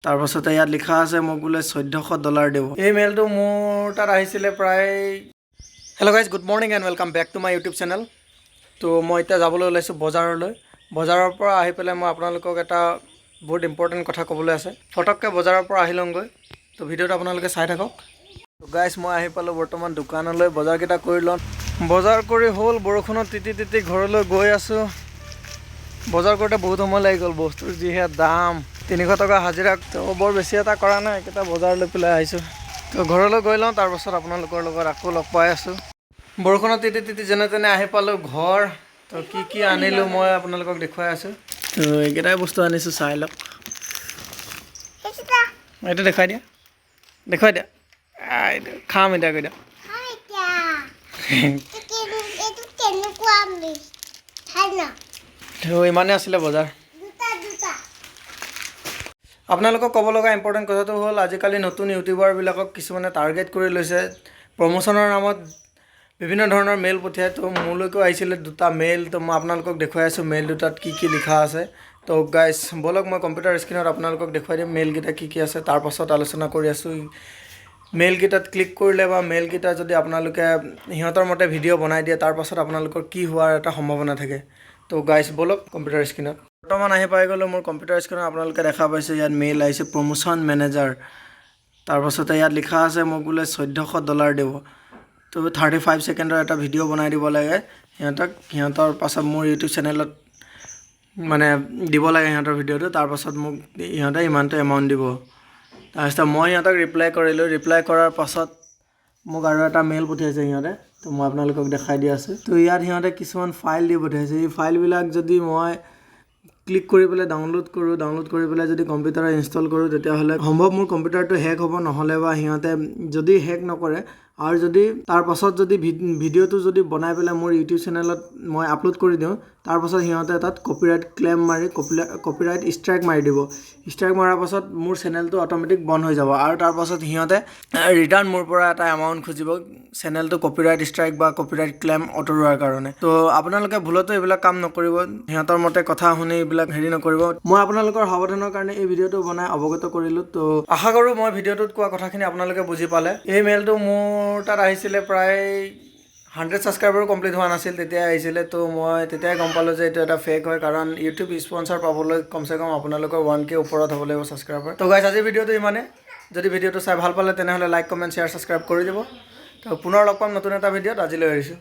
তাৰপাছতে ইয়াত লিখা আছে, মোক বোলে $1400 দিব। এই মেইলটো মোৰ তাত আহিছিলে প্ৰায়। Hello guys, good morning and welcome back to my YouTube channel. তো মই এতিয়া যাবলৈ ওলাইছোঁ বজাৰলৈ। বজাৰৰ পৰা আহি পেলাই মই আপোনালোকক এটা বহুত ইম্পৰ্টেণ্ট কথা ক'বলৈ আছে। ফটককৈ বজাৰৰ পৰা আহি লওঁগৈ। তো ভিডিঅ'টো আপোনালোকে চাই থাকক। গাইজ, মই আহি পালোঁ বৰ্তমান দোকানলৈ। বজাৰকেইটা কৰি লওঁ। বজাৰ কৰি হ'ল। বৰষুণত তিতি তিতি ঘৰলৈ গৈ আছোঁ। বজাৰ কৰোঁতে বহুত সময় লাগি গ'ল। বস্তুৰ যিহে দাম, 300 টকা হাজিৰা। তো বৰ বেছি এটা কৰা নাই, একেটা বজাৰ লৈ পেলাই আহিছোঁ। তো ঘৰলৈ গৈ লওঁ, তাৰপাছত আপোনালোকৰ লগত আকৌ লগ পাই আছোঁ। বৰষুণত তিতি তিতি যেনে তেনে আহি পালোঁ ঘৰ। তো কি কি আনিলোঁ, মই আপোনালোকক দেখুৱাই আছোঁ। তো এইকেইটাই বস্তু আনিছোঁ, চাই লওক। এইটো দেখুৱাই দিয়া, দেখুৱাই দিয়া। এইটো খাম এতিয়া, কৈ দিয়া। এইটো কেনেকুৱা ভাল ন? তো ইমানেই আছিলে বজাৰ। দুটা দুটা। আপোনালোকক ক'ব লগা ইম্পৰ্টেণ্ট কথাটো হ'ল, আজিকালি নতুন ইউটিউবাৰবিলাকক কিছুমানে টাৰ্গেট কৰি লৈছে। প্ৰমোশ্যনৰ নামত বিভিন্ন ধৰণৰ মেইল পঠিয়ায়। তো মোলৈকো আহিছিলে দুটা মেইল। তো মই আপোনালোকক দেখুৱাই আছোঁ মেইল দুটাত কি কি লিখা আছে। তো গাইজ, ব'লক, মই কম্পিউটাৰ স্ক্ৰীণত আপোনালোকক দেখুৱাই দিম মেইলকেইটা কি কি আছে। তাৰপাছত আলোচনা কৰি আছোঁ। মেইলকেইটাত ক্লিক কৰিলে বা মেইলকেইটা যদি আপোনালোকে সিহঁতৰ মতে ভিডিঅ' বনাই দিয়ে, তাৰপাছত আপোনালোকৰ কি হোৱাৰ এটা সম্ভাৱনা থাকে। তো গাইজ, ব'লক কম্পিউটাৰ স্ক্ৰীণত। বৰ্তমান আহি পাই গ'লোঁ মোৰ কম্পিউটাৰ স্ক্ৰীণত। আপোনালোকে দেখা পাইছে, ইয়াত মেইল আহিছে প্ৰমোশ্যন মেনেজাৰ। তাৰপাছতে ইয়াত লিখা আছে, মোক বোলে $1400 দিব। তো 35 ছেকেণ্ডৰ এটা ভিডিঅ' বনাই দিব লাগে সিহঁতক। সিহঁতৰ পাছত মোৰ ইউটিউব চেনেলত মানে দিব লাগে সিহঁতৰ ভিডিঅ'টো। তাৰপাছত মোক সিহঁতে ইমানটো এমাউণ্ট দিব। তাৰপিছত মই সিহঁতক ৰিপ্লাই কৰিলোঁ। ৰিপ্লাই কৰাৰ পাছত মোক আৰু এটা মেইল পঠিয়াইছে সিহঁতে। তো মই আপোনালোকক দেখাই দি আছোঁ। তো ইয়াত সিহঁতে কিছুমান ফাইল দি পঠিয়াইছে। এই ফাইলবিলাক যদি মই ক্লিক কৰি পেলাই ডাউনলোড কৰোঁ, ডাউনলোড কৰি পেলাই যদি কম্পিউটাৰত ইনষ্টল কৰোঁ, তেতিয়াহ'লে সম্ভৱ মোৰ কম্পিউটাৰটো হেক হ'ব। নহ'লে বা সিহঁতে যদি হেক নকৰে আৰু যদি তাৰ পাছত যদি ভিডিঅ'টো যদি বনাই পেলাই মোৰ ইউটিউব চেনেলত মই আপলোড কৰি দিওঁ, তাৰপাছত সিহঁতে তাত কপিৰাইট ক্লেইম মাৰি কপিৰাইট ষ্ট্ৰাইক মাৰি দিব। ষ্ট্ৰাইক মৰাৰ পাছত মোৰ চেনেলটো অট'মেটিক বন্ধ হৈ যাব আৰু তাৰপাছত সিহঁতে ৰিটাৰ্ণ মোৰ পৰা এটা এমাউণ্ট খুজিব, চেনেলটো কপিৰাইট ষ্ট্ৰাইক বা কপিৰাইট ক্লেইম আঁতৰোৱাৰ কাৰণে। তো আপোনালোকে ভুলতো এইবিলাক কাম নকৰিব। সিহঁতৰ মতে কথা শুনি এইবিলাক হেৰি নকৰিব। মই আপোনালোকৰ সাৱধানৰ কাৰণে এই ভিডিঅ'টো বনাই অৱগত কৰিলোঁ। তো আশা কৰোঁ মই ভিডিঅ'টোত কোৱা কথাখিনি আপোনালোকে বুজি পালে। এই মেইলটো মোৰ তাত আহিছিলে প্ৰায় 100 ছাবস্ক্ৰাইবাৰো কমপ্লিট হোৱা নাছিল, তেতিয়াই আহিছিলে। তো মই তেতিয়াই গম পালোঁ যে এইটো এটা ফেক হয়, কাৰণ ইউটিউব স্পনচাৰ পাবলৈ কমচে কম আপোনালোকৰ 1K ওপৰত হ'ব লাগিব ছাবস্ক্ৰাইবাৰ। তো গাইজ, আজিৰ ভিডিঅ'টো ইমানে। যদি ভিডিঅ'টো চাই ভাল পালে, তেনেহ'লে লাইক, কমেণ্ট, শ্বেয়াৰ, ছাবস্ক্ৰাইব কৰি দিব। তো পুনৰ লগ পাম নতুন এটা ভিডিঅ'ত। আজিলৈ এৰিছোঁ।